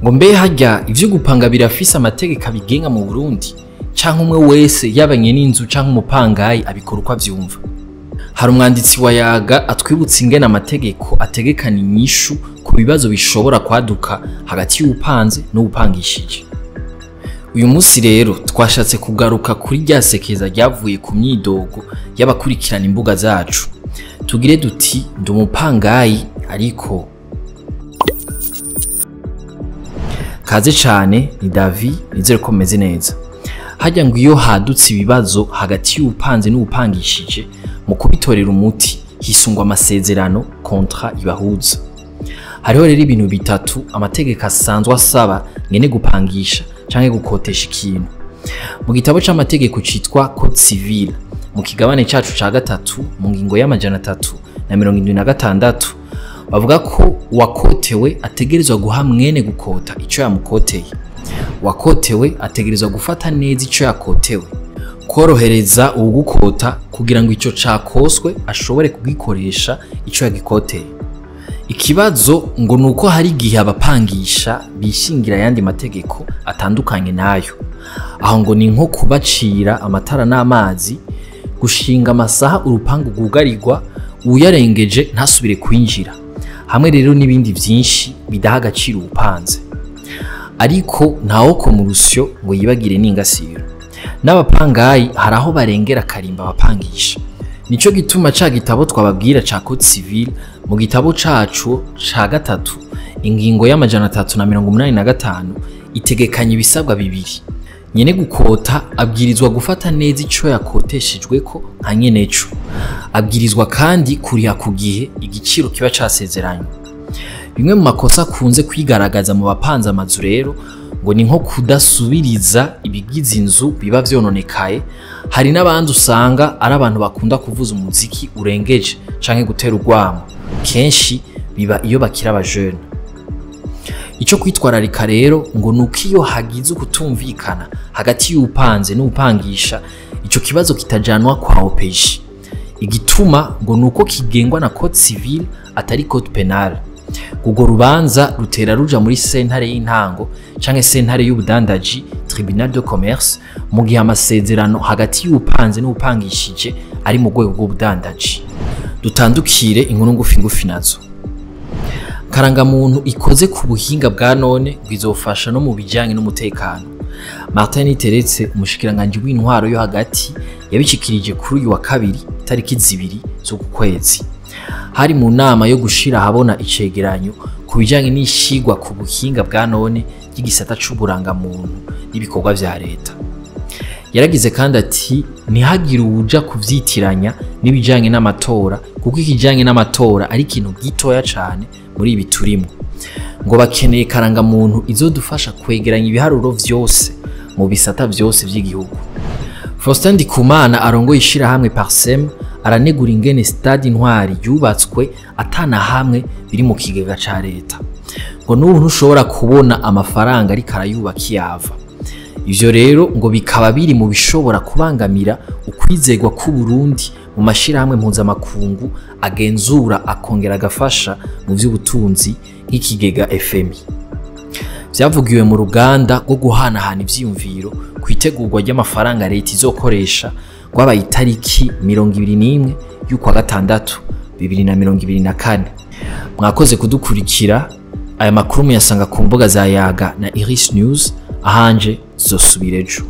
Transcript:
Ngo mbe harya ivyo gupanga birafise amategeko abigenga mu Burundi, canke umwe wese yabanye n'inzu canke umupangayi abikora uko avyumva? Hari umwanditsi wa Yaga atwibutsa ingene amategeko ategekana inyishu ku bibazo bishobora kwaduka hagati y'uwupanze n'uwupangishije. Uyu munsi rero twashatse kugaruka kuri rya sekeza ryavuye ku myidogo y'abakurikirana imbuga zacu. Tugire duti ndi umupangayi ariko kaze cane. Ni Davi, nizere ko meze neza. Harya ngo iyo hadutse ibibazo hagati y'uwupanze n'uwupangishije, mu kubitorera umuti hisungwa amasezerano, contrat ibahuza. Hariho rero ibintu bitatu amategeko asanzwe asaba ngene gupangisha canke gukotesha ikintu. Mu gitabo c'amategeko citwa Code Civil, mu kigabane cacu ca gatatu, mu ngingo ya 376, bavuga ko uwakotewe ategerezwa guha mwene gukota ico yamukoteye. Uwakotewe ategerezwa gufata neza ico yakotewe, korohereza uwugukota kugira ngo ico cakoswe ashobore kugikoresha ico yagikoteye. Ikibazo ngo nuko hari igihe abapangisha bishingira ayandi mategeko atandukanye nayo. Aho ngo ni nko kubacira amatara n'amazi, gushinga amasaha urupangu rwugarirwa, uyarengeje ntasubire kwinjira, hamwe rero n'ibindi vyinshi bidaha agaciro uwupanze. Ariko ntawoko mu rusyo ngo yibagire n'ingasiro. N'abapangayi hari aho barengera karimba abapangisha. Nico gituma ca gitabo twababwira ca Code Civil, mu gitabo cacu ca gatatu, ingingo ya 385 itegekanya ibisabwa bibiri. Nyene gukota abwirizwa gufata neza ico yakoteshejweko nka nyeneco. Abwirizwa kandi kuriha ku gihe igiciro kiba casezeranywe. Bimwe mu makosa akunze kwigaragaza mu bapanze amazu rero ngo ni nko kudasubiriza ibigize inzu biba vyononekaye. Hari n'abandi usanga ari abantu bakunda kuvuza umuziki urengeje canke gutera urwamo, kenshi biba iyo bakiri abajene. Ico kwitwararika rero ngo nuko iyo hagize ukutumvikana hagati y'uwupanze n'uwupangisha, ico kibazo kitajanwa kwa OPJ. Igituma ngo nuko kigengwa na Code Civil atari Code Penal. Urwo rubanza rutera ruja muri sentare y'intango canke sentare y'ubudandaji, tribunal de commerce, mu gihe amasezerano hagati y'uwupanze n'uwupangishije ari mu rwego rw'ubudandaji. Dutandukire inkuru ngufi ngufi nazo. Karangamuntu ikoze ku buhinga bwa none bwizofasha no mu bijanye n'umutekano. Martin Niteretse, umushikiranganji w'intwaro yo hagati, yabishikirije kuri uyu wa kabiri itariki 2 z'uku kwezi. Hari mu nama yo gushira ahabona icegeranyo ku bijanye n'ishigwa ku buhinga bwa none ry'igisata c'uburangamuntu n'ibikorwa vya leta. Yaragize kandi ati ntihagire uwuja kuvyitiranya n'ibijanye n'amatora, kuko ikijanye n'amatora ari ikintu gitoya cane muri ibi turimo. Ngo bakeneye karangamuntu izodufasha kwegeranya ibiharuro vyose mu bisata vyose vy'igihugu. Faustin Ndikumana arongoye ishirahamwe Parsem aranegura ingene Stade Intwari yubatswe atana hamwe biri mu kigega ca leta. Ngo n'ubu ntushobora kubona amafaranga ariko arayubaka iyava. Ivyo rero ngo bikaba biri mu bishobora kubangamira ukwizegwa k'Uburundi mu mashirahamwe mpuzamakungu agenzura akongera agafasha mu vy'ubutunzi nk'ikigega FMI. Vyavugiwe mu ruganda rwo guhanahana ivyiyumviro ku itegurwa ry'amafaranga leta izokoresha rwabaye itariki 21 y'ukwa gatandatu 2024. Mwakoze kudukurikira. Aya makuru muyasanga ku mbuga za Yaga na Iris News. Ahanje zosubira ejo.